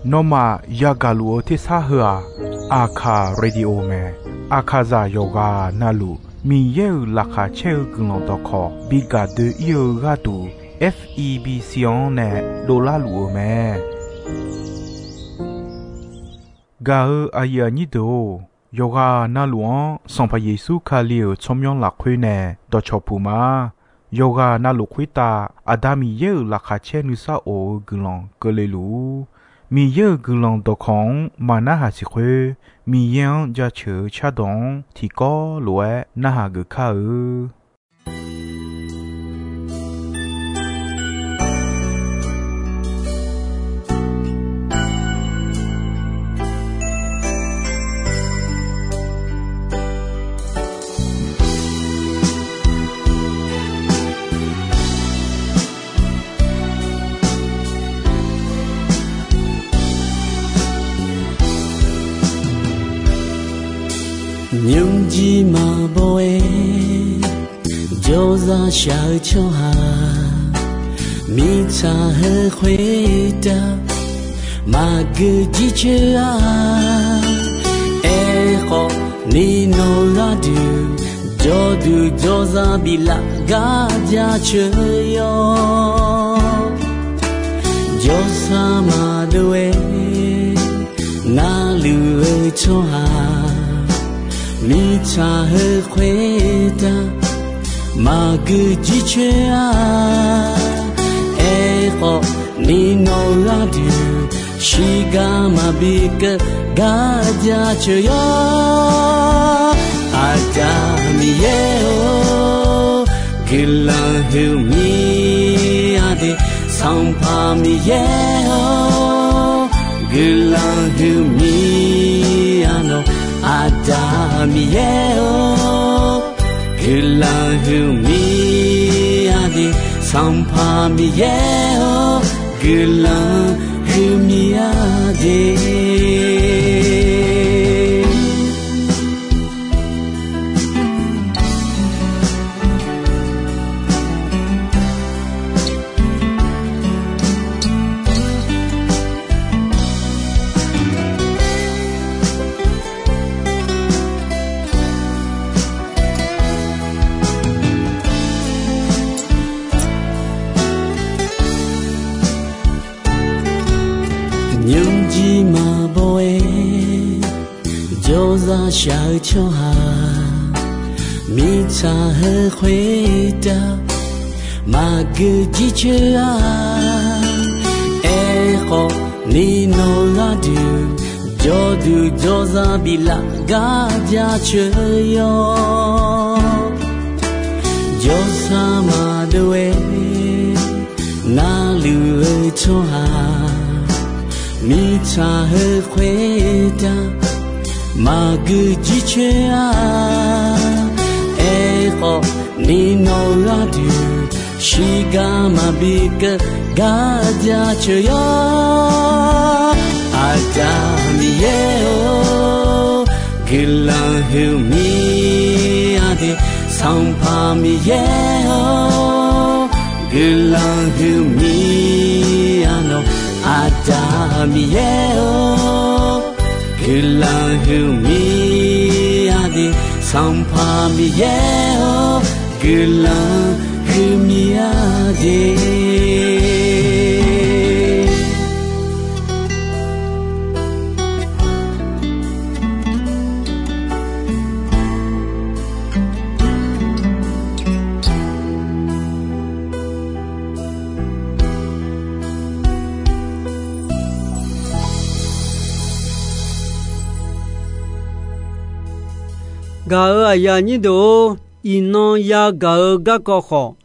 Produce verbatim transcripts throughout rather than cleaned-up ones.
Nawmaf yagaq luf-eu tersar heu-aq, Aqkaq Radio mae. Aqkaqzaq yawqghaq navluf Miqyaer-euq laqkhaq caer-eu guiqlanq dawqkawq bi gaq doe-ir-eu gharduq, F E B C-anr nae dovlar luf-eu mae. Gaq-eu aqyuif aqnyir deuq-or, yawqghaq navluf-anr Sanqpaq Yeqsur Kali-euq tsawrmyanr lafkhoer nae dawqcawq puq ma. Yawqghaq navluf khoertav Aqda Miqyaer-euq laqkhaq caer nuisar of-eu guiqlanq keuvle luf-ur. Miqyaer-euq guiqlanq dawqkawq-anr maqnarhaq siq khoer, Miqyaer-anr jaceuq-eu cardawq-anr tiqkawv lof-aer narhaq geuf kar-eu. Nymrjir maqbaw-aer jawrzaq shaq-eu tsawrhaq, mirtsaq heu khoertav maqgeu jircoer-a. Aerkhawf, ni nawq gharduq jawrduq jawrzaq biflaf gar jaceuq yawr. Jawrsar maqdov-aer narluf-eu tsawrhaq, mirtsaq heu khoertav maqgeu jircoer-a. Aerkhawf, ni nawq gharduq shiqgar maqbi keuv gar jaceuq yawr. Aqda Miqyaer-or, guiqlanq huiqmir-a de. Sanqpaq Miqyaer-or, guiqlanq huiqmir-a nawq. Aqda Miqyaer-or, guiqlanq huiqmir-a de. Sanqpaq Miqyaer-or, guiqlanq huiqmir-a de. Nymrjir maqbaw-aer jawrzaq shaq-eu tsawrhaq, mirtsaq heu khoertav maqgeu jircoer-a. Aerkhawf, ni nawq gharduq jawrduq jawrzaq biflaf gar jaceuq yawr. Jawrsar maqdov-aer narluf-eu tsawrhaq, mirtsaq heu khoertav maqgeu jircoer-a. Aerkhawf, ni nawq gharduq shiqgar maqbi keuv gar jaceuq yawr. Aqda Miqyaer-or, guiqlanq huiqmir-a de. Sanqpaq Miqyaer-or, guiqlanq huiqmir-a nawq. Aqda Miqyaer-or, guiqlanq huiqmir-a de. Sanqpaq Miqyaer-or, guiqlanq huiqmir-a de. Gaq-euq aqyuif aqnyir deuq-or, iqnan yagaq-eu garkawv khawf,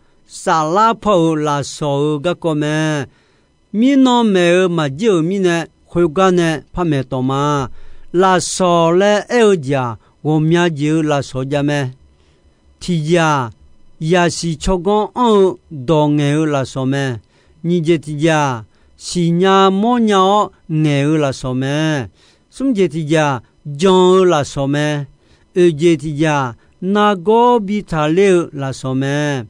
saflar paw-euq lafsawq-euq garkawv mae. Mirnan maeq-eu maqjir-euq mirnae, khoergar nae par maeq tawq ma. Lafsawq laer aer-eu jeq-aq, ghawqmya jeq-eu lafsawq jav mae. Tiqjeq-aq, yaqsiq tsawrganr anr-eu dawq ngaeq-eu lafsawq mae. Nyiq jeq tiqjeq-aq, siqnya mawrnya-awr ngaeq-eu lafsawq mae. Smr jeq tiqjeq-aq, jan-eu lafsawq mae. Oeq jeq tiqjeq-aq, nargawr bi taqler-eu lafsawq mae.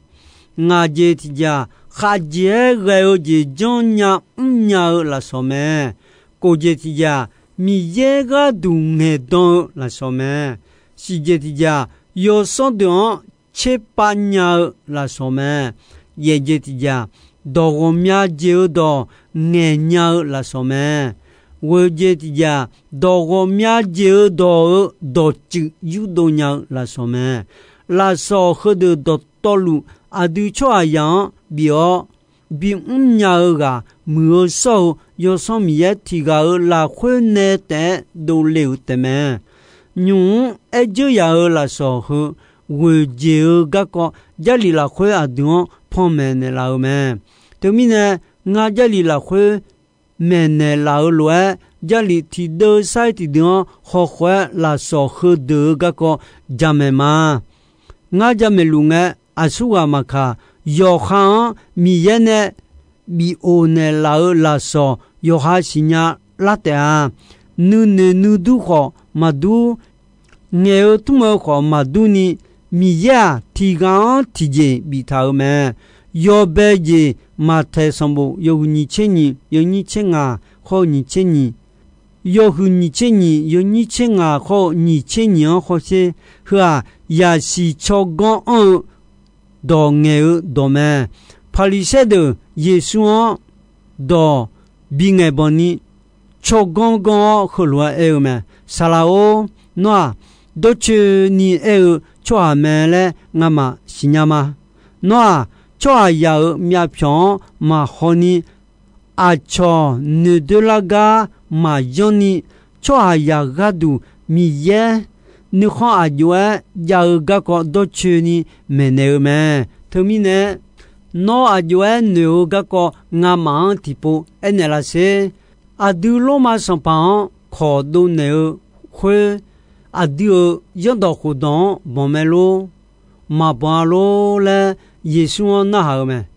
Ngaq jeq tiqjeq-aq, khavjeq-aer ghae-eu jeq janrnya mrnya-eu lafsawq mae. Khofjeq tiqjeq-aq, Miqyaer gharduq ngaeqdan-eu lafsawq mae. Shiqjeq tiqjeq-aq, yawsanr deuq-anr tserpav nya-eu lafsawq mae. Yaefjeq tiqjeq-aq, dawq ghawqmya jeq-eu dawq ngaeqnya-eu lafsawq mae. Ghoeqjeq tiqjeq-aq, dawq ghawqmya jeq-eu dawq-eu dawqtsuif yurdov nya-eu lafsawq mae. Lafsawq heudeuq dawqtawvluf aqdui tsawrhaqzaq-anr bif-awr, bimr nya-eu ghaq muiq-eu shawr-eu Yawsanr Miqyaer tiq ghaq-euq lafkhoer nae taef-aer dovle-euq taefmae. Nymq-mr aer dzeur yaq-euq lafsawq heu ghoeq jeq-eu garkawv Jarlif lafkhoer aqdui-anr panmaeq naeqlaf-eu mae. Teumirnae, ngar Jarlif lafkhoer maeqnaeq laf-eu lof-aer, Jarlif tiqdeuv sair tiqdeuv-anr hawkhaw-aer lafsawq heudeuq-eu garkawv jamaeq ma. Ngar jamaeq luf ngae, aqsurghaq maqkaq, yawqha-anr Miqyaer nae bif of naeqlaf-euq lafsawq yawqha siqnya lar taef-a. Nuinoeq nuidur khawf maqdur, ngaeq-eu tmr-eu khawf maqdur ni, Miqyaer-aq, tiq ghaq-anr tiqjeq biftaq-euq mae. Yawbae jeq Maqtaeq sanqbof yawhuiq nyiq tser nyiq, yawnyir tser ngaq khawr-eu nyiq tser nyiq, yawhuiq nyiq tser nyiq, yawnyir tser ngaq khawr-eu nyiq tser nyiq-anr hawsher. Heu-aq, yaqsiq tsawrganr anr-eu dawq ngaeq-eu dawq mae. Paqliqsaer deuq Yeqsur-anr dawq bingaeq banq ni, tsawrganr ganr-awr heulof-aer aer-eu mae. Saqlaq-or, nawr-aq, dawrcoeni aer-eu tsawrhaq mae laer ngamaf siqnya ma. Nawr-aq, tsawrhaqzaq-euq myavpyawq-anr maqhaw ni, aqcawq noeqdoer lar gar maqyanr ni, tsawrhaqzaq gharduq Miqyaer nuikhanr aq jov-aer jav-eu garkawv dawrcoeni maeqnaeq-eu mae. Teumirnae, nawr aq jov-aer noeq-eu garkawv ngamaf-anr tiqpov aernaeq laf sher. Aqdui Lormav sanqpaq-anr kawq dovnaeq-eu khoer, aqdui-euq zanrdawq khofdawq-anr banq mae lor, maqbanq-a lor laer Yeqsur-anr narhaq-eu mae.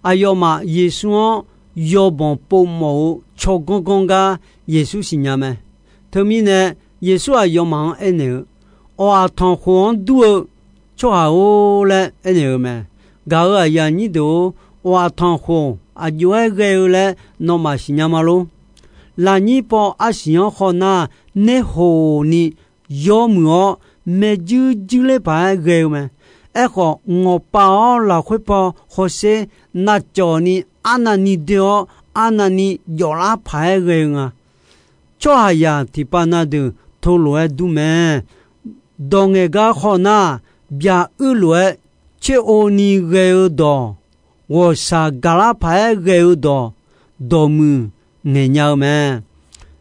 Aqyawfmaf Yeqsur-anr yawbanq pov mawf-eu tsawrganr ganr gar Yeqsur siqnya mae. Teumirnae, Yeqsur aqyawfmaf-anr aernaeq-eu, Awq-af tanqkhoq-anr dur-eu tsawrhaq-or laer aernaeq-eu mae. Gaq-euq aqyuif aqnyir deuq-or, awq-af tanqkhoq aq jov-aer ghae-eu laer nawmaf siqnya ma lor. Lafnyir paw arsiq-anr khawf nar, nerhoq ni yawmuiq-awr maeqjuir juir ler paq-aer ghae-eu mae. Aerkhawf, ngawqpav-awr lafkhoer paw hawsher navcawq ni arnavni doe-awr arnavni jawflar paq-aer ghae-eu nga. Tsawrhaqzaq tiqpav na deuq teulof-aer dur mae. Dawq ngaeq gar khawf nar, byaq uir lof-aer tser ov ni ghae-eu dawq, ghawqshaq gaqlar paq-aer ghae-eu dawq, dawqmuiq ngaeqnya-eu mae.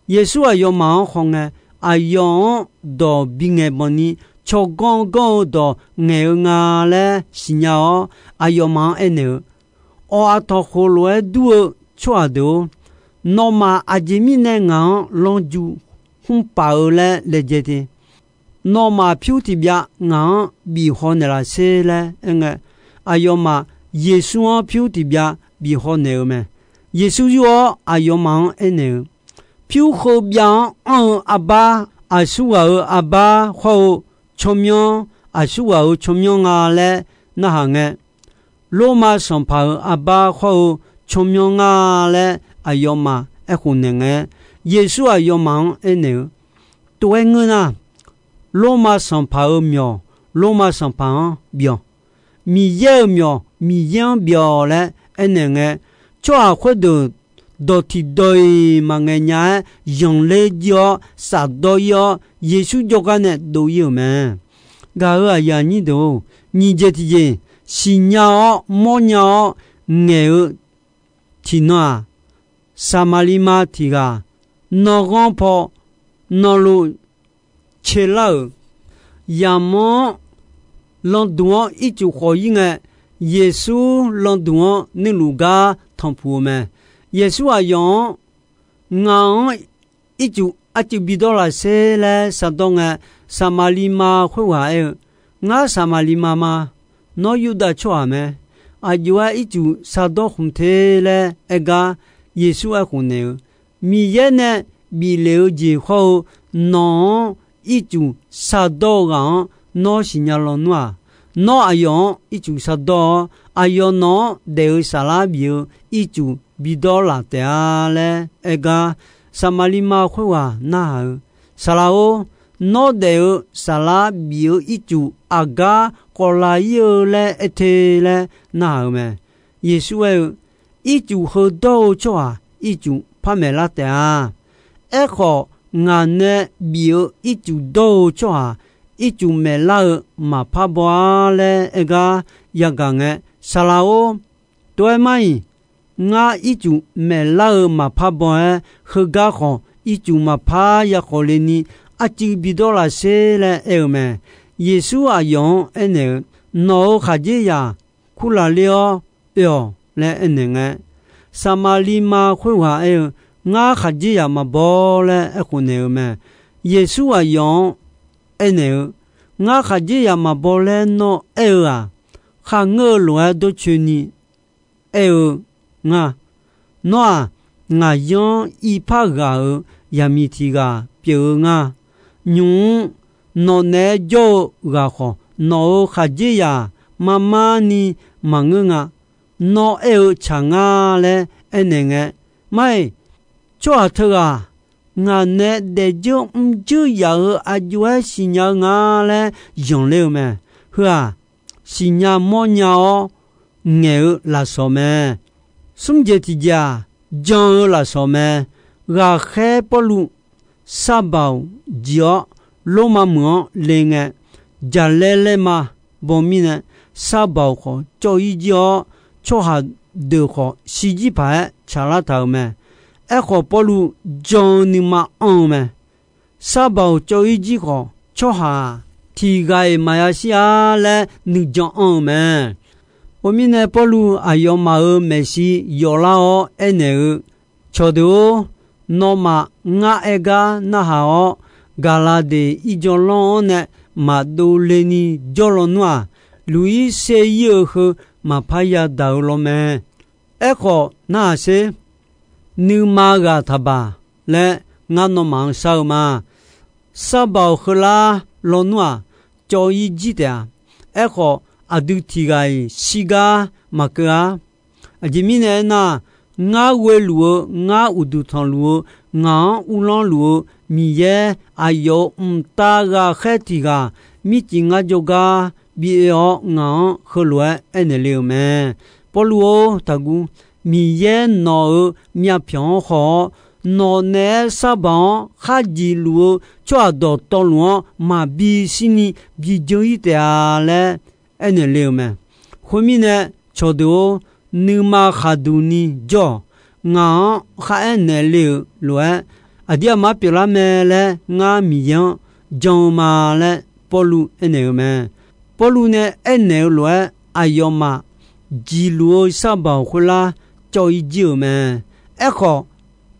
Yeqsur aqyawfmaf-anr khawf ngae, aqyawf-anr dawq bingaeq banq ni, tsawrganr ganr-eu dawq ngaeq-eu nga laer siqnya-awr, aqyawfmaf-anr aernaeq-eu, Awq-af tanqkhoq lof-aer dur-eu tsawrhaq deuq-or, nawmaf aqjeq mirnae ngaq-anr lanrju khmr paf-eu laer laejae te. Nawmaf pyur tiqbyav ngaq-anr bif haw naeqlaf sher laer aerngae, aqyawfmaf Yeqsur-anr pyur tiqbyav bif haw naeq-eu mae. Yeqsur yur-awr aqyawfmaf-anr aernaeq-eu, Pyur kheubyav-anr anr-eu arbar, aqsurghaq-euq arbar hawr-eu tsawrmyanr, aqsurghaq-euq tsawrmyanr nga laer narhaq ngae, Lormav sanqpaq-euq arbar hawr-eu tsawrmyanr nga laer aqyawfmaf aerkhof naeq ngae, Yeqsur aqyawfmaf-anr aernaeq-eu, Tov-aer ngeur nar, Lormav sanqpaq-euq myawq, Lormav sanqpaq-anr bif-awq. Miqyaer-euq myawq, Miqyaer-anr bif-awq laer aernaeq ngae, tsawrhaq khoerdeuq dawq tiqdawq-iq maqngaeq nya-aer zanqler jir-awr, shafdawr ir-awr, Yeqsur jawrgar nae dov ir-euq mae. Gaq-euq aqyuif aqnyir deuq-or, nyiq jeq tiqjeq siqnya-awr mawrnya-awr ngaeq-eu tiqnan-aq, Saqmaqliv ma tiq ghaq nanghanr paw nanluf caelar-euq, yamawr-anr landuq-anr ircuf khawf ir ngae, Yeqsur landuq-anr nuirluf gar tanqpuq-eu mae. Yeqsur aqyawf-anr, Ngaq-anr ircuf arcuiv bidawr laf sher laer shardawr ngae, Saqmaqliv ma khoerghaq aer-eu, Ngar Saqmaqliv ma ma. Nawr Yurdav tsawrhaq mae. Aqjox-aer ircuf shardawr khmq te laer aer gar, Yeqsur aerkhof naeq-eu, Miqyaer nae bif lef-eu jeq hawr-eu, nawq-anr ircuf shardawr-eu ghaq-anr nawr siqnya lawnmr-aq, Nawr aqyawf-anr ircuf shardawr-awr, aqyawf nawq-anr daef-eu saflar bif-eu ircuf bidawr laf taef-a laer aer gar, Saqmaqliv ma khoerghaq narhaq-eu, Saqlaq-or, nawr daef-eu saflar bif-eu ircuf aqgar khawf laq ir-eu laer aer te laer narhaq-eu mae. Yeqsur aer-eu, Ircuf heudawr-eu tsawrhaq ircuf par maeqlar taef-a. Aerkhawf, ngaq nae bif-eu ircuf dawr-eu tsawrhaq ircuf maeqlar-eu maqpar baw-ar laer aer gar yagaq ngae, Saqlaq-or, tov-aer mar-iq, ngar ircuf maeqlar-eu maqpar baw-aer, heugar khawf ircuf maqpar ya khawf le ni, arcuiv bidawr laf sher laer aer-eu mae. Yeqsur aqyawf-anr aernaeq-eu, Nawq-euq khaqdzerzaq kurlaq ler-awr oe-awq laer aernaeq ngae, Saqmaqliv ma khoerghaq aer-eu, Ngar khaqdzerzaq maqbaw laer aerkhof naeq-eu mae. Yeqsur aqyawf-anr aernaeq-eu, Ngar khaqdzerzaq maqbaw laer nawr aer-eu-aq, kharngeur-eu lof-aer dawrcoeni aer-eu nga. Nawr-aq, ngaq yanr irpar ghaq-euq zaqmiq tiq ghaq pyeuf-eu nga. Nymq-mr nawq naeq-aer jawr-eu ghaq khawf, nawq-euq khaqdzerzaq marmar ni maqngeur nga. Nawr aer-eu tsaq nga laer aernaeq ngae, Mar-iq, tsawrhaq teughaq ngaq nae daefdzeur mrdzeur yaf-eu aq jov-aer siqnya-eu nga laer zanqler-eu mae. Heu-aq, siqnya mawrnya-awr ngaeq-eu lafsawq mae. Smr jeq tiqjeq-aq, jan-eu lafsawq mae. Ghaqkhaer Pawrluv sarbaoq jir-awr, Lormav meuq-anr le ngae, jaqlaer laerma baw mirnae, sarbaoq khawf cawv-ir jir-awr, tsawrhaq deuq khawf shirjir paq-aer tsaqlar taq-euq mae. Aerkhawf, Pawrluv jan-eu nuima anr-eu mae. Sarbaoq cawv-ir jir khawf, tsawrhaq tiq ghaq-iq maqya shir-ar laer nuijan anr-eu mae. Khoermirnae, Pawrluv aqyawfmaf-euq maeqshi yawflar-awr aernaeq-eu, Cawqdeuq-or, nawmaf ngar aer gar narhaq-awr, Gaqlaqdeq irjawr lanr-anr nae maqdov le ni jawr lawnmr-aq, luq-ir ser-ir-eu heu maqpar yadaq-eu law mae. Aerkhawf, narhaq sher. Nuima ghaq taqbaq laer ngar nawmaf-anr shar-eu ma. Sarbaoq heular lawnmr-aq, cawv-ir jir taef-a. Aerkhawf, aqdui tiq ghaq-iq shirgar maqkeuv-ar. Aqjeq mirnae aernar, ngar ghoe luf-eu, ngar uqduq tanqluf-eu, ngaq-anr uvlanr luf-eu Miqyaer aqyawf-euq mqtav ghaqkhaer tiq ghaq mircif ngar jawrgar bi oe-awr ngaq-anr heulof-aer aernaeq le-euq mae. Pawrluv-or, taqguv. Miqyaer nawq-euq myavpyawq-anr haw-awr, nawq naeq-aer sarbaoq-anr kharjiq luf-eu tsawrhaq dawqtawvluf-anr maqbi shirni bi dzeur-ir taef-a laer aernaeq le-euq mae. Khoermirnae, cawqdeuq-or, nuima khaqduq ni jawr-awq. Ngaq-anr kharaer naeq le-euq lof-aer, aqdir aqmar pyeuflar mae laer ngar Miqyaer-anr jan-eu ma laer Pawrluv aernaeq-eu mae. Pawrluv nae aernaeq-eu lof-aer, aqyawfmaf jiqluf-eu sarbaoq khoerlar cawv-ir jir-euq mae. Aerkhawf,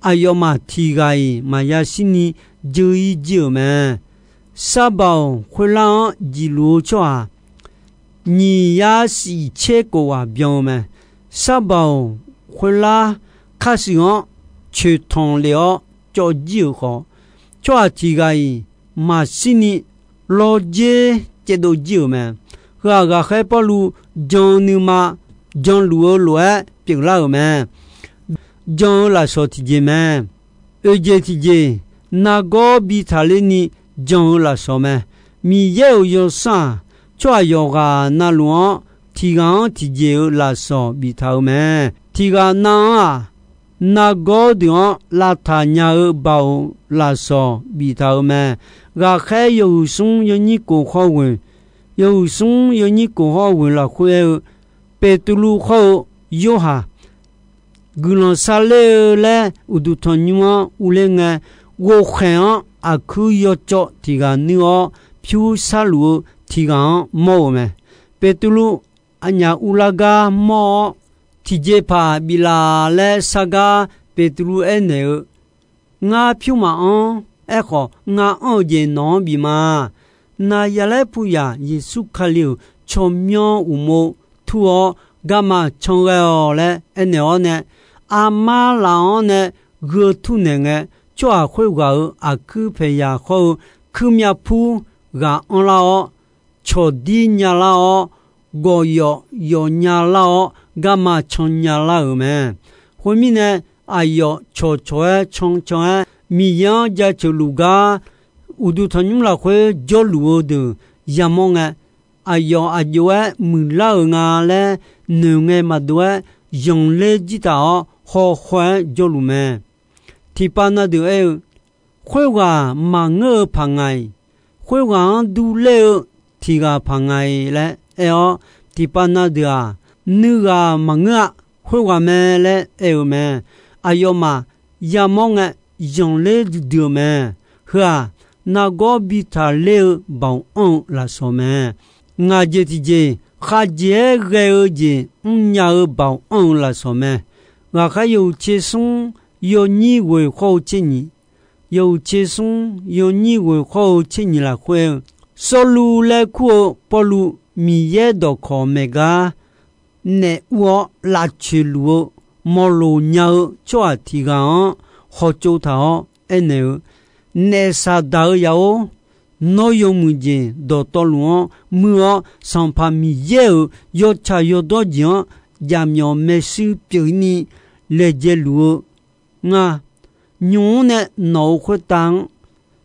aqyawfmaf tiq ghaq-iq maqya shirni dzeur-ir jir-euq mae. Sarbaoq khoerlar-anr jiqluf-eu tsawrhaq nyiq yar shif tser kof ghaq byan-eu mae. Sarbaoq khoerlar kharshuif-anr coeqtanq lef-awr cawv jir-euq khawf, tsawrhaq tiq ghaq-iq maqshirni lawrdzer caevdov jir-euq mae. Heu-aq, ghaqkhaer Pawrluv jan nuima janluf-eu lof-aer pyeuflar-euq mae. Jan-eu lafsawq tiqjeq mae. Oeq jeq tiqjeq, nargawr bi taqler ni jan-eu lafsawq mae. Miqyaer-euq yawsanr-aq, tsawrhaq yawqghaq navluf-anr tiq ghaq-anr tiqjeq-eu lafsawq biftaq-euq mae. Tiq ghaq nav-anr-aq, nargawr deuq-anr lavtaq nya-eu baoq lafsawq biftaq-euq mae. Ghaqkhaer yawhuiq smr yawnyir kof hawr ghoeq, yawhuiq smr yawnyir kof hawr ghoeq lafkhoer aer-eu, Beqtuvluv hawr-eu Yorhaq guiqlanq sarler-eu laer uqduq tanqnymr-anr urler ngae, ghovkhaeq-anr aqkuir yawcawv tiq ghaq nuir-awr, pyur sharluf-eu tiq ghaq-anr mawr-euq mae. Beqtuvluv aqnyaf uvlar gar mawr-awr, tiqjeqpaq biflaf laer shargar Beqtuvluv aernaeq-eu, Ngar pyur maqanr. Aerkhawf, ngar anr-eu jeq nawq-anr bif ma. Naqzaqlaer puyaq Yeqsur Kali-euq tsawrmyanr uqmov tur-awr garma can ghae-awq laer aernaeq-awr nae, armar laf-anr nae gheu turnaeq ngae, tsawrhaq khoerghaq-euq aqkuir paeqyaq hawr-eu kuirmyav pur ghaq anrlar-awr, cawqdir nyalar-awr, gawqyawf yawf nyalar-awr, garma can nyalar-euq mae. Khoermirnae, aqyawf cawqcawq-aer cancan-aer, Miqyaer-anr jaceuq luf gar, uqduq tanqnymr lafkhoer jawrluf-eu deuq yamawr ngae, aqyawf aqjox-aer muiqlar-euq nga laer noeqngae maqdov-aer, zanqler jir taf-awr hawkhaw-aer jawrluf mae. Tiqpav na deuq aer-eu, Khoerghaq maqngeur-eu paq nga-iq, khoerghaq-anr durler-eu tiq ghaq paq nga-iq laer aer-awr, tiqpav na deuq-aq, Nuighaq maqngeur-a, khoerghaq mae laer aer-eu mae. Aqyawfmaf yamawr ngae, zanqler duidui-eu mae. Heu-aq, nargawr bi taqler-eu baoq anr-eu lafsawq mae. Ngaq jeq tiqjeq, khavjeq-aer ghae-eu jeq mrnya-eu baoq anr-eu lafsawq mae. Ghaqkhaer yawhuiq tser smr yawnyir ghoeq khawr-eu tser nyiq, yawhuiq tser smr yawnyir ghoeq khawr-eu tser nyiq lafkhoer-eu, Sawrluv laer kur-eu Pawrluv Miqyaer dawqkawq maeq gar naef ur-awr lavcoeq luf-eu mawloq nya-eu tsawrhaq tiq ghaq-anr hawtsov taq-awr aernaeq-eu, Naef Saqdaq-euq yaf-or, nawr yawmuiq jeq dawqtawvluf-anr muir-awr, Sanqpaq Miqyaer-euq yawtsaq yawdawr jeq-anr jaqmyawf maershuir pyeuf-ir ni laejae luf-eu nga. Nymq-mr nae nawq-euq khoertav-anr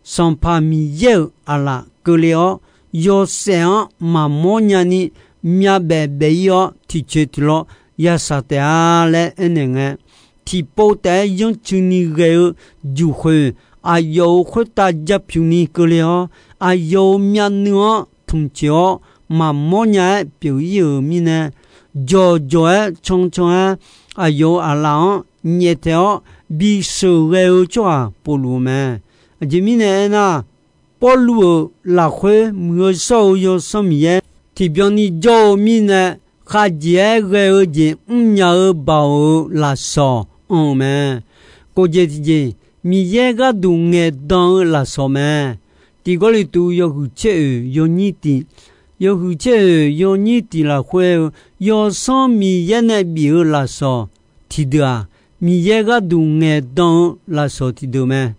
Sanqpaq Miqyaer-euq aqlaf keuvle-awr, yawshaef-anr maqmawr nyani myavbaef baef-ir-awr, tiqcoeq tiqlawr yashaq taef-a laer aernaeq ngae, tiqpov taef-aer yanrcuini ghae-eu juqkhoeq, aqyawf-euq khoertav japyuq ni keuvle-awr, aqyawf-euq myavnuiv-anr tmqcoeq-awr maqmawr nya-aer pyeuf-ir-euq mirnae, jawqjawq-aer cancan-aer aqyawf-euq aqlaf-anr nyaeftaeq-awr bisheuq ghae-eu tsawrhaq povluf-eu mae. Aqjeq mirnae aernar, Pawrluv-euq lafkhoer muiq-eu shawr-eu Yawsanr Miqyaer tiqbyan ni jawr-eu mirnae, khavjeq-aer ghae-eu jeq mrnya-eu baoq-euq lafsawq anr-eu mae. Kof jeq tiqjeq, Miqyaer gharduq ngaeqdan-eu lafsawq mae. Tiq Gawrliqtu yawhuiq tser oeq yawnyir tiq, yawhuiq tser oeq yawnyir tiq lafkhoer-eu, Yawsanr Miqyaer nae bif-eu lafsawq tiqdeuq-aq, Miqyaer gharduq ngaeqdan-eu lafsawq tiqdeuq mae.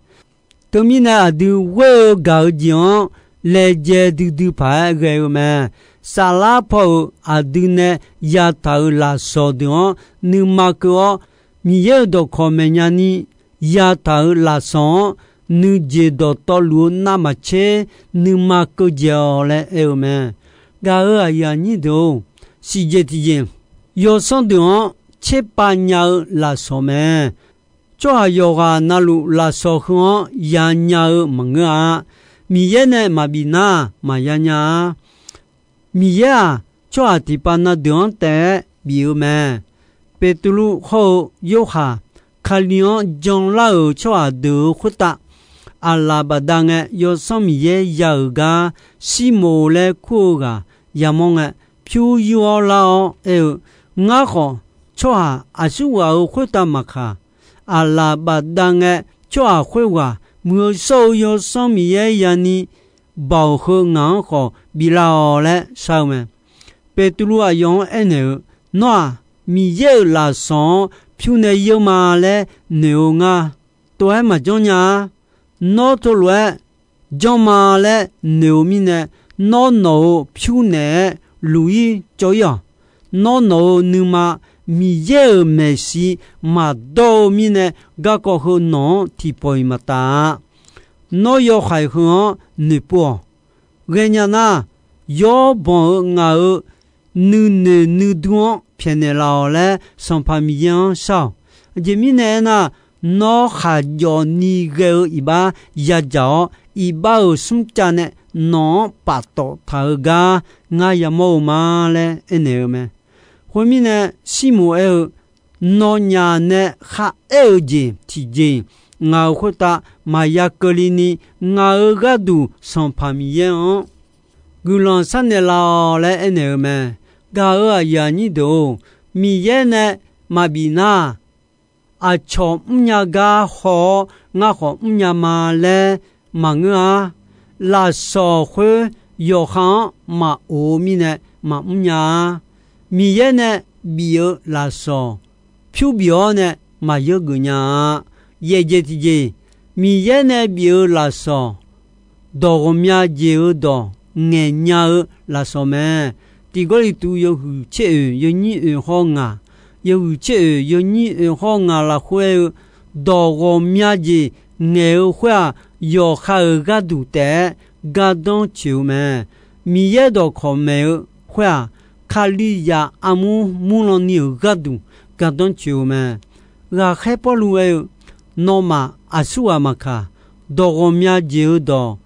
Teumirnae, aqdui ghoer-eu gaq-eu jeq-anr laejae duidui paq-aer ghae-eu mae. Saflar paw-euq aqdui nae yataq-euq lafsawq deuq-anr nuima keuv-awr, Miqyaer-euq dawqkawq maeqnya ni yataq-euq lafsawq-anr nuijeq dawqtawvluf-eu navmaqtser nuima keuv jaeq-awq laer aer-eu mae. Gaq-euq aqyuif aqnyir deuq-or, siqjeq tiqjeq, yawsanr deuq-anr tserpav nya-eu lafsawq mae. Tsawrhaq yawqghaq na luf lafsawq heu-anr yanya-eu maqngeur-a. Miqyaer nae maqbif nar maqya nya-a. Miqyaer-aq, tsawrhaq tiqpav na deuq-anr taef-aer bif-eu mae. Beqtuvluv hawr-eu Yorhaq, Kali-anr janlar-euq tsawrhaq deuq-euq khoertav, aqlaf bafdav ngae Yawsanr Miqyaer ya-euq gar, Sirmoq laer kur-eu ghaq yamawr ngae, pyur yur-awr lar-awr aer-eu, Ngar khawf, tsawrhaq aqsurghaq-euq khoertav maqkaq, aqlaf bafdav ngae tsawrhaq khoerghaq muiq-eu shawr-eu Yawsanr Miqyaer yani baoq heu ngaq-anr khawf biflar-awq laer shar-eu mae. Beqtuvluv aqyawf-anr aernaeq-eu, Nawr-aq, Miqyaer-euq lafsawq-anr pyur nae yeur ma laer noeq-eu ngar, tov-aer maqjanr nya-a. Nawr teulof-aer janr ma laer noeq-eu mirnae, nawr nawq-euq pyur naeq-aer luq-ir cawv-ir-awq. Nawr nawq-euq nuima Miqyaer-euq maeqshi maqdawr-eu mirnae, garkawv heu nawq-anr tiqpawf-iq maqtaf-a. Nawr yawhaiq heu-anr noeqpov-awq. Ghaenya nar, yawr banq-eu ngaq-euq nuinoeq nuidur-anr pyaeqnaeq laf-awq laer Sanqpaq Miqyaer-anr shar-awq. Aqjeq mirnae aernar, nawr khaqjawf ni ghae-eu iqbax yadzaq-awr, iqbax-euq smrcav nae nawq-anr paftawf taq-eu gar ngar yamawr-eu ma laer aernaeq-eu mae. Khoermirnae, Sirmoq aer-eu, Nawnyaf nae kharaer-eu jeq tiqjeq-iq, ngaq-euq khoertav maqya keuvle ni, ngaq-euq gharduq Sanqpaq Miqyaer-anr guiqlanq sharnaeq laf-awq laer aernaeq-eu mae. Gaq-euq aqyuif aqnyir deuq-or, Miqyaer nae maqbif nar, aqcawq mrnya gar haw-awr ngar khawf mrnya ma laer maqngeur-a. Lafsawq khoer yawqha-anr maqoq-eu mirnae maqmr nya-a. Miqyaer nae bif-eu lafsawq pyur bif-awr nae maqyeur geuf nya-a. Yaeqjeq tiqjeq, Miqyaer nae bif-eu lafsawq dawq ghawqmya jeq-eu dawq ngaeqnya-eu lafsawq mae. Tiq Gawrliqtu yawhuiq tser oeq yawnyir oeq hawr ngaq, yawhuiq tser oeq yawnyir oeq hawr ngaq lafkhoer aer-eu, dawq ghawqmya jeq ngaeq-eu khoer-aq, yawqha-euq gharduq taef-aer gardanr tsoeq-eu mae. Miqyaer dawqkawq maeq-eu khoer-aq, Kalizaq armur murlan ni-euq gharduq gardanr tsoeq-eu mae. Ghaqkhaer Pawrluv aer-eu, nawmaf aqsurghaq maqkaq, dawq ghawqmya jeq-eu dawq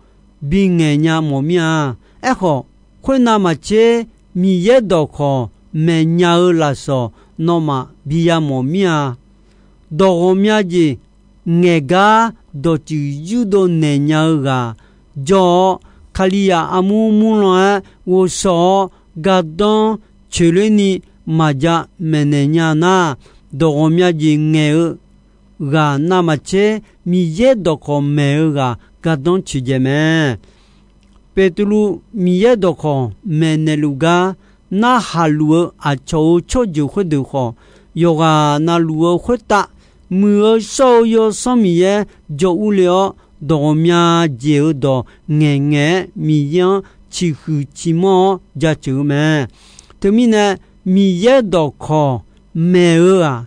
bingaeq nya mawf mir-a. Aerkhawf, khoernav maqtser, Miqyaer dawqkawq maeqnya-eu lafsawq nawmaf bi yamawf mir-a. Dawq ghawqmya jeq ngaeq gar dawqtsuif yurdov naeq nya-eu ghaq jawr-awr, Kalizaq armur murlan-aer ghovshaw-awr gardanr coeqler ni maqja maeqnaeq nya nar, dawq ghawqmya jeq ngaeq-eu ghaq navmaqtser Miqyaer dawqkawq maeq-eu ghaq gardanr coeqdzaeq mae. Beqtuvluv Miqyaer dawqkawq maeqnaeq luf gar narhaq luf-eu aqcawq-euq tsawrjeuq khoerdeuq khawf, yawqghaq navluf-eu khoertav muiq-eu shawr-eu Yawsanr Miqyaer jawr urle-awr, dawq ghawqmya jeq-eu dawq ngaeqngaeq-aer Miqyaer-anr ciqhuiq ciqmanr-awr jaceuq-eu mae. Teumirnae, Miqyaer dawqkawq maeq-eu-aq,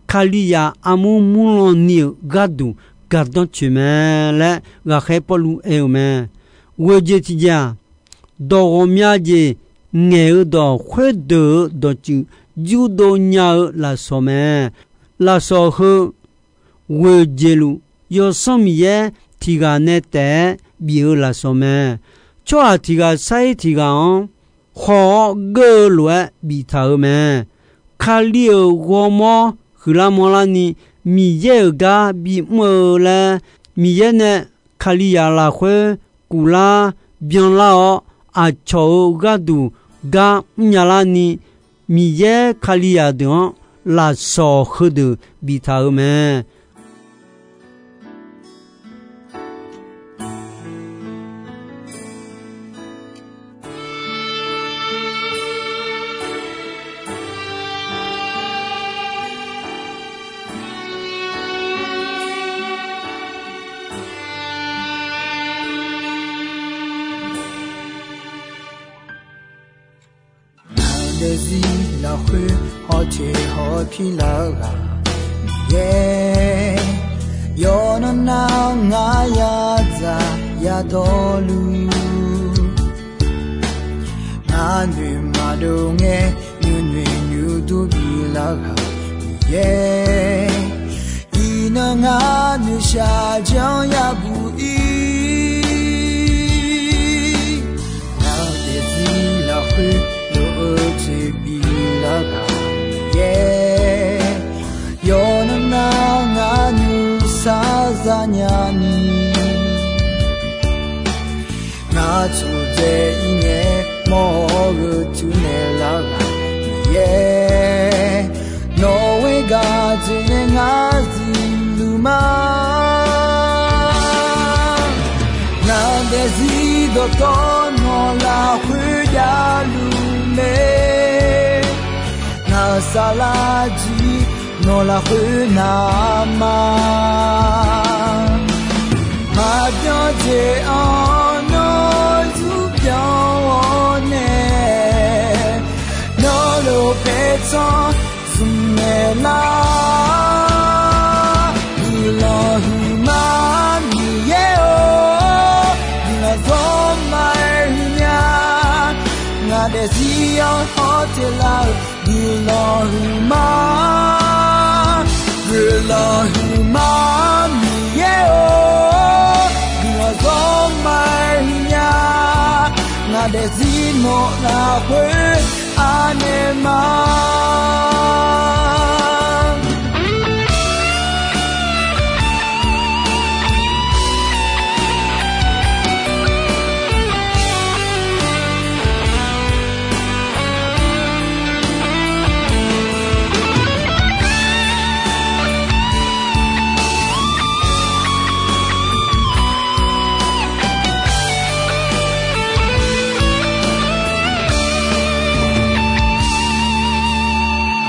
Kalizaq armur murlan ni-euq gharduq gardanr coeq mae laer ghaqkhaer Pawrluv aer-eu mae. Ghoeqjeq tiqjeq-aq, dawq ghawqmya jeq ngaeq-eu dawq khoerdeuq-euq dawqtsuif yurdov nya-eu lafsawq mae. Lafsawq heu ghoeqjeq luf Yawsanr Miqyaer tiq ghaq nae taef-aer bif-eu lafsawq mae. Tsawrhaq tiq ghaq sar-ir tiq ghaq-anr khaw-awr geur-eu lof-aer biftaq-euq mae. Kali-euq ghawrmawr huiqlar manrlar ni Miqyaer-euq gar bimr-eu laer, Miqyaer nae Kalizaq lafkhoer kuflar byanlar-awr, aqcawq-euq gharduq gar mrnya larni, Miqyaer Kalizaq deuq-anr lafsawq heudeuq biftaq-euq mae. Ngaq daefzir lafkhoer hawteq hawpir lar-eu ghaq Miqyaer, yawqnan nar ngaq yadzaq yadawrluf, ngaq noeq maqdov ngae nuinoeq nuidur bilar ghaq Miqyaer, iqnan ngaq noeqshaq janr yabuq ir. Ngaq daefzir lafkhoer lof-eu jeq bilar ghaq Miqyaer, yawqnan nar ngaq nuisar zanya ni, ngaq tsoqdzae ir ngae mawr-eu geutuv naeqlar ghaq Miqyaer, nawq-eu gaq jeq nae ngaq zifluf ma. Ngaq daefzir dawqtawv nawq lafkhoer javluf mae, ngaq-euq saflar jir nawq lafkhoer navma. Maqbyan jeq-anr nawr zurbyan-awr nae, nawr lof paertsanr zmqnaeq lar. Guiqlanq huiqma Miqyaer-or, guiqlanq zawr ma-aer huiqnya. Ngaq daefzir-anr hawteq lar-eu guiqlanq huiqma, guiqlanq huiqma Miqyaer-or, guiqlanq zawr ma-aer huiqnya. Ngaq daefzir nawq lafkhoer anaeq ma.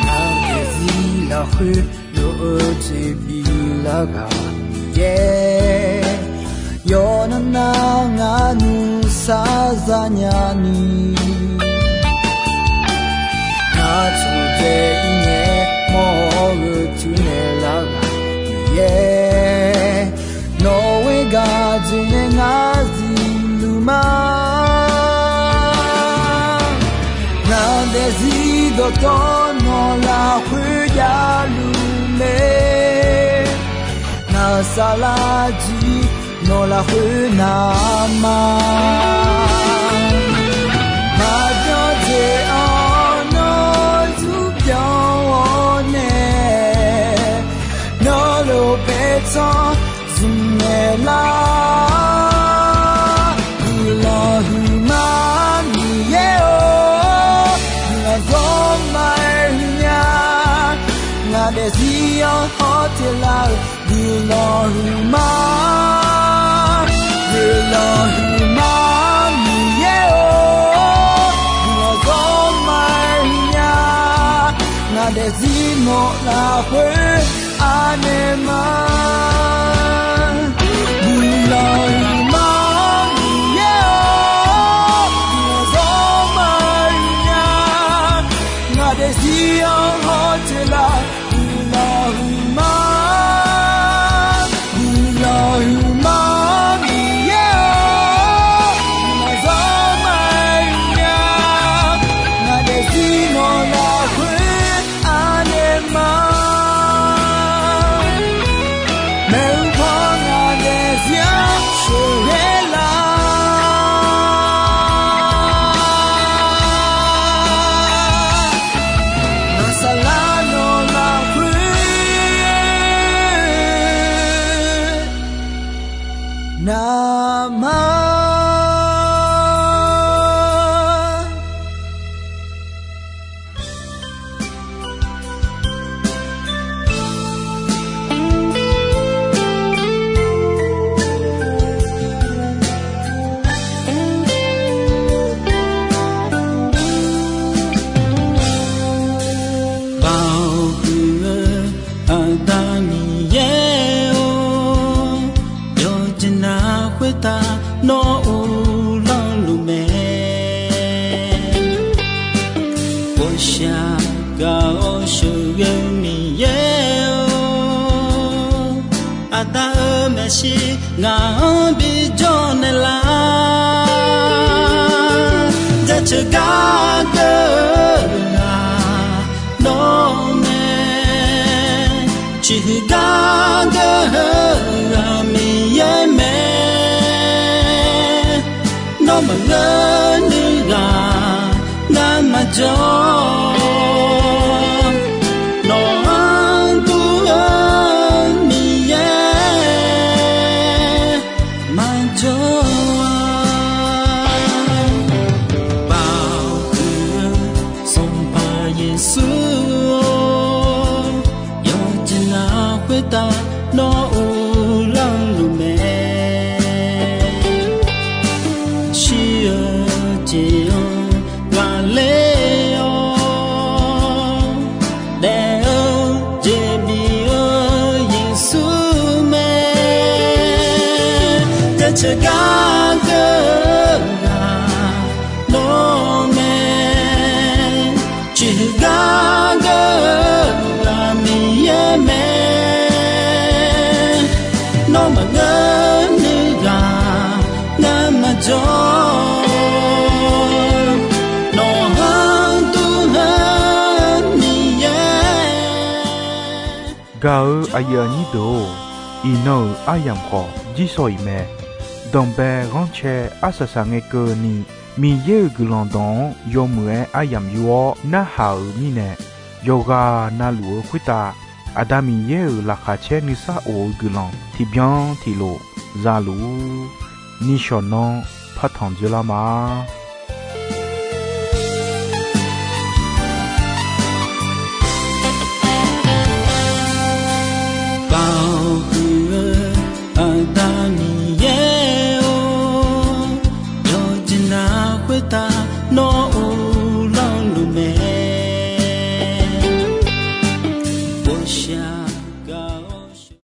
Ngaq daefzir lafkhoer lof-eu jeq bilar ghaq Miqyaer, yawqnan nar ngaq nuisar zanya ni, Dawr nawq lafkhoer javluf mae. Ngaq-euq saflar jir nawq lafkhoer navma. Maqbyan jeq-anr nawr zmrbyan-awr nae, nawr lof paertsanr zmq naeqlar. Guiqlanq huiqma Miqyaer-or, guiqlanq zawrma-aer huiqnya. Ngaq daefzir-anr hawteq lar-euq guiqlanq huiqma. Guiqlanq huiqma Miqyaer-or, guiqlanq zawrma-aer huiqnya. Ngaq daefzir nawq lafkhoer anaeq ma. Guiqlanq huiqma Miqyaer-or, guiqlanq zawrma-aer huiqnya. Ngaq daefzir-anr hawteq lar guiqlanq huiqma. Guiqlanq huiqma Miqyaer-or, guiqlanq zawrma-aer huiqnya. Ngaq daefzir nawq lafkhoer anaeq ma. Maeqhu paw ngaq daefzir-anr sheuqghae lar. Ngaq saflar nawq lafkhoer navma. Baoq huiq-eu Aqda Miqyaer-or, yawqjeq navluf khoertav nawr uvlanr luf mae. Ghawqshaq gaq-awr sheuqghae-eu Miqyaer-or, Aqda-euq maeqshi ngaq-anr bijawr naeqlar. Jaceuq gar geur-aq nawr mae, ciqhuiq gar geur-aq Miqyaer mae. Nawr maqngeur nuighaq ngar maqjawr. Nawq-anr dur-eu Miqyaer maqjawr-a. Baoq huiq-eu Sanqpaq Yeqsur-or, yawqjeq navluf khoertav nawr uvlanr luf mae. Shir-eu jeq-anr ghaqler-awr, daef-eu jeq bif-eu Yeqsur mae. Jaceuq gar geur-aq nawr mae, ciqhuiq gar geur-aq Miqyaer mae. Nawr maqngeur nuighaq ngar maqjawr. Nawq-anr dur-eu Miqyaer. Gaq-eu aqyuif aqnyir deuq-or, iqnan-euq aryamq khawf jirshaw-iq mae. Danqbae ghanrcae arsaq saq ngae keuvni, Miqyaer-euq guiqlanq dawq-anr yawmuiq-aer aryamq yur-awr narhaq-euq mirnae, yawqghaq navluf-eu khoertav Aqda Miqyaer-euq laqkhaq caer nuisar of-eu guiqlanq tiqbyan tiqlof za luf-ur. Nishawq nanr partanq dzeurlar ma.